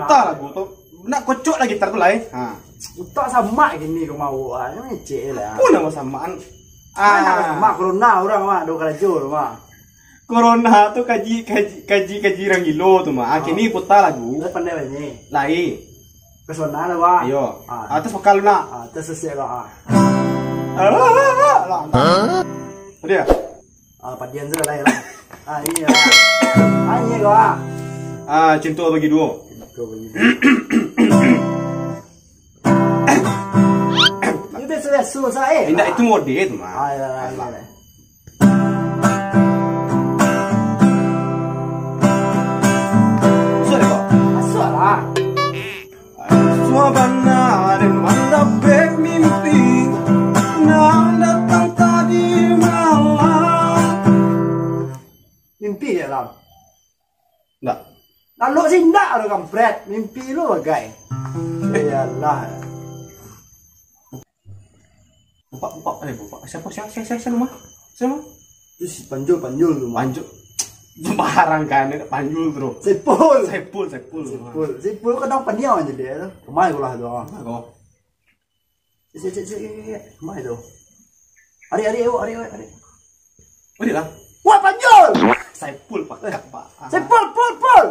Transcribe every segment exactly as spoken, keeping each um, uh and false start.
Puta lagu tu. Nak kocok lah gitar tu lai. Ha. Utak samak kini ko mawok ah. Jangan ngecek je lah. Apo namo samaan? Ah. Samak corona urang mah, ado karajo tu mah. Corona tu kaji, kaji, kaji, kaji urang gilo tu mah. Ah, kini puta lagu. Lah pandai banyak. Lai. Ke sana lah, wah. Iyo. Ah. Atas vokal nak. Ah, atas sesek lah. Ah. Alah. Tadi ya? Ah, padian tu lah, lah. Ah, iya. Ah, iya, wah. Ah, cinta bagi dua. Cinta bagi dua. Ini biasa-biasa, susah, eh. Indak, itu mode tu mah. Ah, iya, iya, iya. Masuk deh, kok. Masuk lah. Suah bana den mandapek mimpi nan datang tadi malam. Mimpi je lah. Ndak. Lalu sih ndak ada kampret. Mimpi lu bagai. Iyalah. Bapak, bapak, eh, bapak. Siapa, siapa, siapa, siapa, siapa nama? Siapa nama? Itu si Panjul, Panjul tu, mah. Panjul. Sembarang kan, Panjul tu. Saipul. Saipul, Saipul. Saipul. Saipul kadang paniau aja dia tu. Kemai lah tu. Kemai kau? Cek, cek, cek, cek, cek. Kemai tu? Ari, ari, ayo, ari, ari, ari. Oh, dia lah. Wah, Panjul! Saipul, Pak. Eh, Pak. Saipul, Pul, Pul!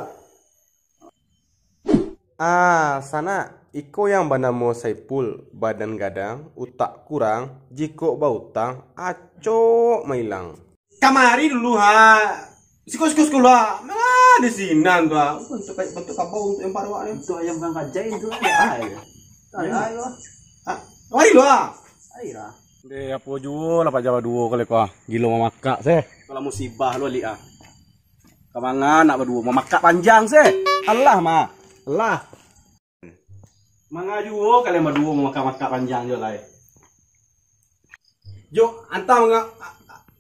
Ah, sanak, iko yang banamo Saipul, badan gadang, utak kurang, jikok bautang, acok mailang. Kamari dulu, ha. Siko, siko, siko lah. Nah, di sinan tu, ha. Bentuk, bentuk kabau, bentuk yang paruak ni. Bentuk ayam kang kajai tu, ha. Ada ayo. Ah, kamari dulu, ha. Ayolah. Deh, apo juo lah Pak Jawa duo kali ko, ah. Gilo mamakak, seh. Kalau musibah lo, Lik, ah. Ka manga nak baduo mamakak panjang, seh. Alah, mah. Alah. Manga juo kalian baduo mamakak-makak panjang jo lai. Jo, anta manga,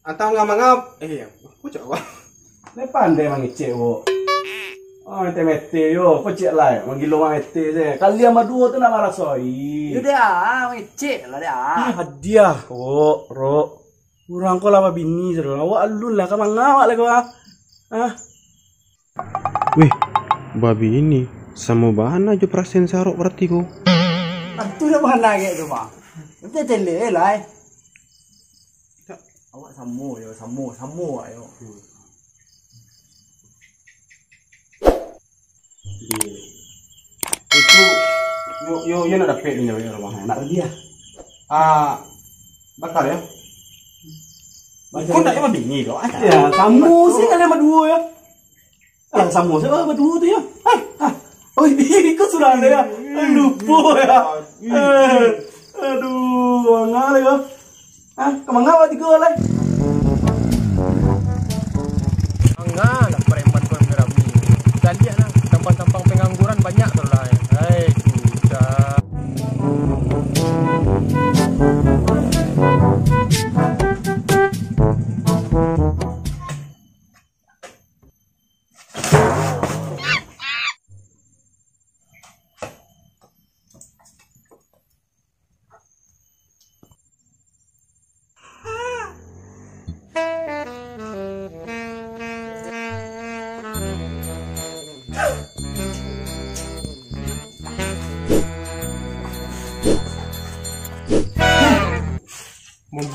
anta manga, manga, eh, kocak awak. Ni pandai mangecek, wo. Oh, mete-mete yo, kocak lai, manggilo mangete je. Kalian baduo tu nak marasoi. Yo dah, mangecek lah dah. Ah, hadiah, wo, ro. Urang ko lah babini, saudara. Awak alun lah, ka manga awak lai ko, ah. Ah. Wih, babini, samo bana jo parasaian si Arok barati ko. Antu dah bana kek tu, Pak. Nanti tele, eh, lai. Awak samo yo, samo, samo awak yo. Itu, yo, yo, yo nak dapek tu nyawa rumah. Nak lagi ya? Ah, bakar ya? Kau nak yang babini tu? Ya, samo sih kalian baduo ya. Ah, samo sajo baduo tu yo. Hai, ah. Oi, iko surang dah yo. Lupo yo. Eh, aduh, manga lah yo. Ah, ka manga awak tigo lai? Manga lah preman ko rami. Kita lihat lah, tampang-tampang pengangguran banyak tu lah. Hai, susah.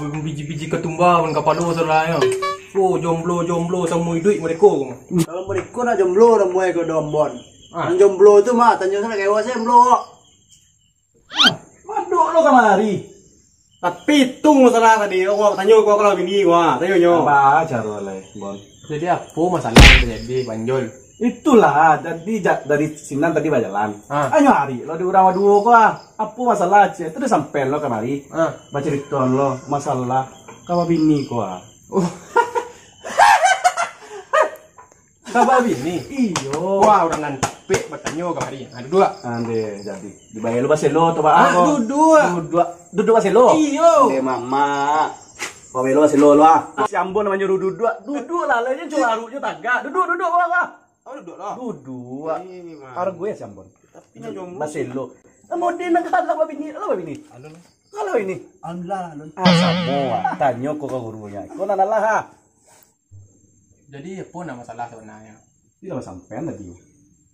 Mambiji-biji katumba pun kapalo salah nyo. Oh, jomblo-jomblo samo iduik mereka. Kalau mereka nak jomblo, namuai ke dombon. Ah. Yang jomblo tu mah, tanyo sana kayak saya jomblo. Ah, madok lo kamari. Tapi itu masalah tadi, awak tanyo ko kalau bini, wah, tanyo nyo. Apa caro lai, Bon? Jadi, apa masalah yang terjadi, Panjul? Itulah, jadi ja-, dari sinan tadi bajalan. Ah. Anyo hari lo di urang duo ko, ah. Apa masalah, cek? Itu dah sampai lo kamari. Ah. Bacerita lo masalah kawa bini ko, ah. Oh. Kawa bini? Iyo. Wah, urang nan capek batanyo kamari. Ah, duduak. Ande, jadi. Dibayar lo baselo tu, Pak. Ah, duduak. Duduak. Duduak baselo. Iyo. Ande, Mamak. Pamelo silo lo, ah. Si Ambon namonyo duduak. Duduak lah, lah, inyo cuma aruknyo tagak. Duduak, duduak, bawah, bawah. Oh, duduak lah. Duduak. Ini, ini, Mang. Hargo ya si Ambon. Tapi nyo jomblo. Baselo. Model nak kalah babini, kalah babini. Alun. Kalah ini. Alun lah, alun. Ah, samo, ah. Tanyo ko ka gurunyo. Ko nan alah, ah. Jadi, apa nak masalah sebenarnya? Ini lah sampean tadi.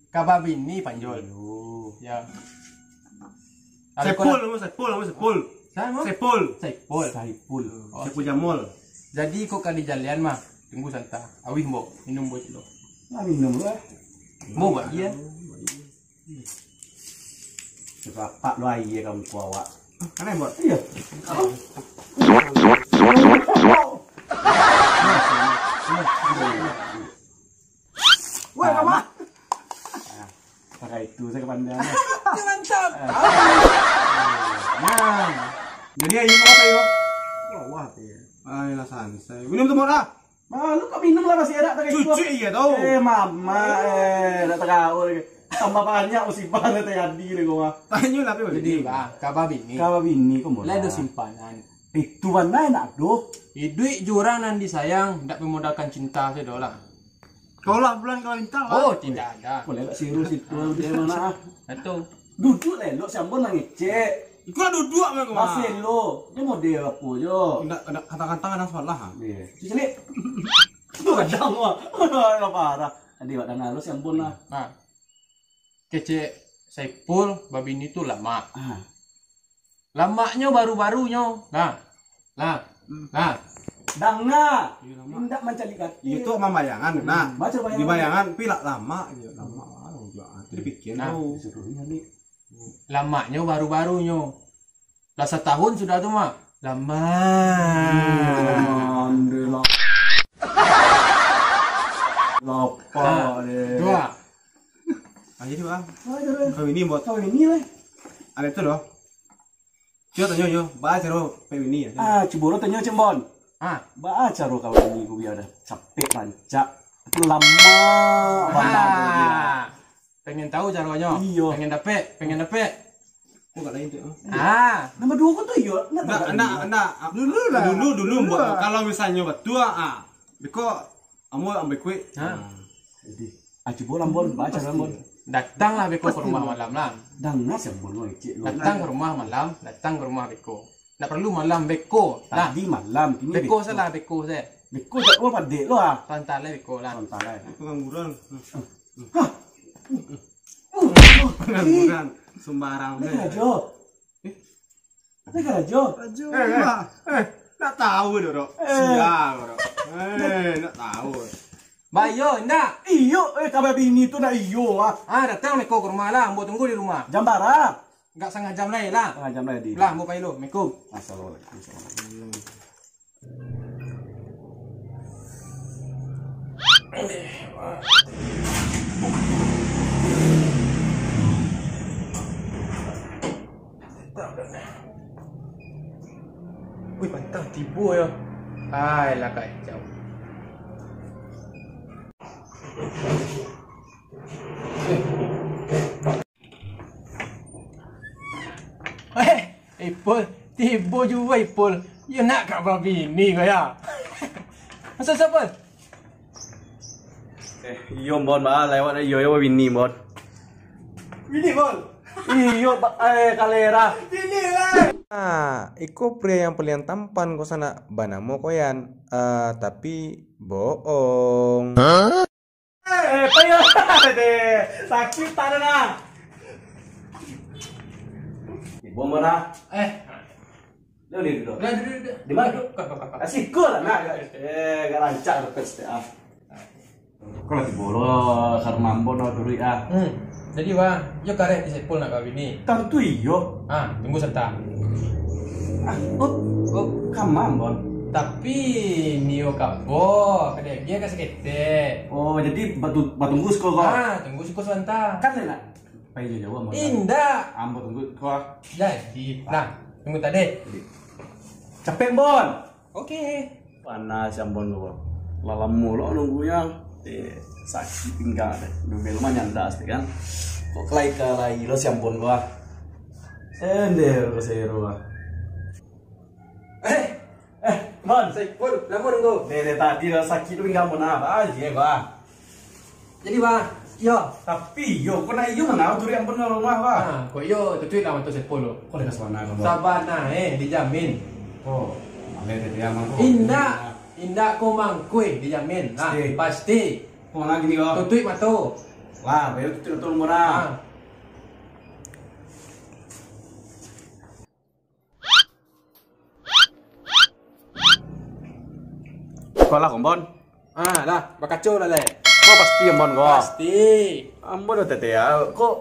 Ka babini, Panjul. Iyo. Ya. Saipul, namo Saipul, namo Saipul. Sa, namo? Saipul. Saipul. Saipul. Oh. Saipul Jamol. Jadi, kok ka di jalean mah, tunggu santa. Awih, Mbok. Minum, Mbok, dulu. Nah, minum lah. Mbok, buat iya. Rapak lo aia ka muko awak. Kanai, Mbok? Iyo. Woi, apa? Pakai itu sajo kapandangan. Mantap. Nah. Jadi, ayo, apa, ayo? Wah, wah, ya. Ayolah, santai. Minum tu, Mbok, ah. Malu kau minum lah, masih ada tak? Cucuk iya tau. Eh, mama, eh, nak tahu lagi. Tambah banyak musibah yang terjadi lagi, wah. Tanyo lah, Pi. Jadi, Bah, ka babini. Ka babini, kau murah. Lah, ada simpanan. Itu mana enak tu? Iduik jo urang nan disayang, ndak memodalkan cinta sajo lah. Kau lah bulan kalau minta lah. Oh, tidak ada. Boleh tak siru situ, dia mana, ah? Itu. Duduk lah elok, si Ambon lah ngecek. Iko lah duduk mah, kau. Masih lo. Dia model apa je? Indak, indak, kata-kata kadang salah, ah. Iya. Cik Selik. Tu kadang, wah. Alah, parah. Tadi wak danga lo si Ambon lah. Ha. Kecek Saipul babini tu lamak. Ha. Lamaknyo baru-barunyo. Nah. Nah. Hmm. Nah. Danga. Iyo, lamak. Indak mancaliak ati. Iyo tu mambayangan, nah. Baco bayangan. Dibayangan, pi lah lamak je. Lamak lah, ujuak ati dipikia. Nah. Tau. Disuruh ni. Lamaknyo baru-barunyo. Lah satahun sudah tu, Mak. Lama. Hmm, alhamdulillah. Lapar deh. Dua. Ah, jadi, Bang. Ah, jadi. Kau ini buat. Kau ini lah. Ada tu loh. Cuba tanyo, yo. Baa caro pek ini ya. Ah, cubo lo tanyo, Cek Bon. Ah. Baa caro kau ini ku biar dah capek rancak. Lama. Ah. Pengen tahu caronyo? Iyo. Pengen dapek, pengen dapek. Kok gak lain tu, ah? Ah. Nomor dua ko tu iyo. Ndak, ndak, ndak. Dulu lah. Dulu, dulu, dulu Mbok. Lah. Kalau misalnyo batua, ah, beko ambo ambil kuik. Ha. Ah. Jadi, ah, cubo lah, Bon, baca lah, Bon. Datanglah beko ke rumah malam lah. Danga si Ambon, Bon, cik lo. Datang ke rumah malam, datang ke rumah beko. Ndak perlu malam, beko lah. Tadi malam, kini beko. Beko salah, beko sajo. Beko tak perlu padik lo, ah. Pantai lah beko lah. Pantai lah. Beko ngangguran. Hah? Bukan, bukan. Sembarang. Ini karajo. Eh? Ini karajo. Karajo. Eh, eh, eh, nak tahu tu, Dok. Eh. Sial, Dok. Eh, nak tahu. Bayo, indak? Iyo, eh, kabar bini tu nak iyo, ah. Ah, datang meko ke rumah lah, ambo tunggu di rumah. Jam bara? Enggak, setengah jam lai lah. Setengah jam lai, di. Lah, ambo pai dulu. Assalamualaikum. Assalamualaikum. Wih, pantang tibo yo. Ai, lah kacau. Eh, Ipul, tibo juo Ipul. Yo nak ka babini ko yo. Maso sia, Pul? Eh, iyo, Bon, bah, lewat iyo, iyo babini, Bon. Bini, Pul? Iyo, ba-, eh, kalera. Bini lah. Ah, iko pria yang paling tampan ko sanak, banamo Koyan. Ah, tapi bohong. Eh, payah deh. Sakik tak ada dah. Ibu mana? Eh. Dia boleh duduk. Udah, duduk, duduk. Di mana? Duduk. Kau, kau, kau, kau. Kasih kau lah, nak. Eh, gak rancak dapet setiap, ah. Kau lagi bolo, karena Ambon lah turuik, ah. Hmm. Jadi, wah, yo kareh di Sepul nak kawin ni. Tantu iyo. Ah, tunggu sebentar. Ah, oh, oh, kamam, Bon. Tapi nio kabo, kadai dia ka saketek. Oh, jadi batu-, batunggu siko ko? Ah, tunggu siko sabanta. Kan lain nak pai jauah-jauah, Bon. Indak. Ambo tunggu ko. Jadi, nah, tunggu tadi. Jadi. Capek, Bon. Oke. Panas si Ambon ko, Bon. Lah lamo lo nunggunyo. Eh, sakik pinggang deh. Dubel mah nyandas deh kan. Kok kelai-kelai lo si Ambon ko, ah. Sender ko seru, ah. Eh, eh, Bon. Saipul, lamo nunggu. Deh, deh, tadi lah sakik tu pinggang Bon, ah. Bah, je, bah. Jadi, bah, iyo. Tapi iyo, kok nak iyo mangawak turi Ambon ka rumah, bah? Ah, kok iyo, tutuik lah mato Saipul lo. Kok dekas mana kamu? Sabana, eh, dijamin. Oh, maleh tadi aman ko. Indak, indak ko mangkui dijamin. Nah, pasti. Pasti. Kok nak gini ko? Tutuik mato. Lah, bayo tutup tu nomor ah. Kau lah, Ambon. Ah, lah, bakaco lah, leh. Kau pasti Ambon kau. Pasti. Ambon udah tete ya. Kok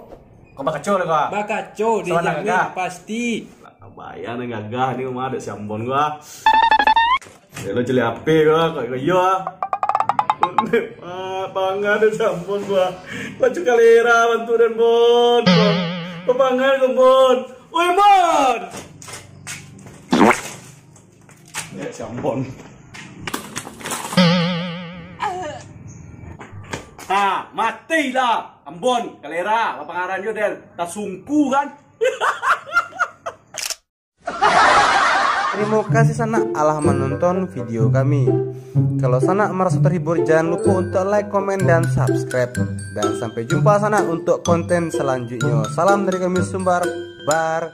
kau bakaco lah kau? Bakaco di Salah jamin gagah. Pasti. Lah, bayar ni gagah ni rumah ada si Ambon gua. Ya lo celi H P gua, kau kau iya. Ah, pangan ada si Ambon gua. Baju kalera bantu dan Bon. Bon. Papangan ke Bon? Oi Bon. Ya, si Ambon. Ha, matilah. Ambon, kalera, apa ngaran jo den? Tasungku kan? Terima kasih sanak alah menonton video kami. Kalau sanak merasa terhibur, jangan lupa untuk like, komen, dan subscribe. Dan sampai jumpa sanak untuk konten selanjutnya. Salam dari kami Sumbar Barbar.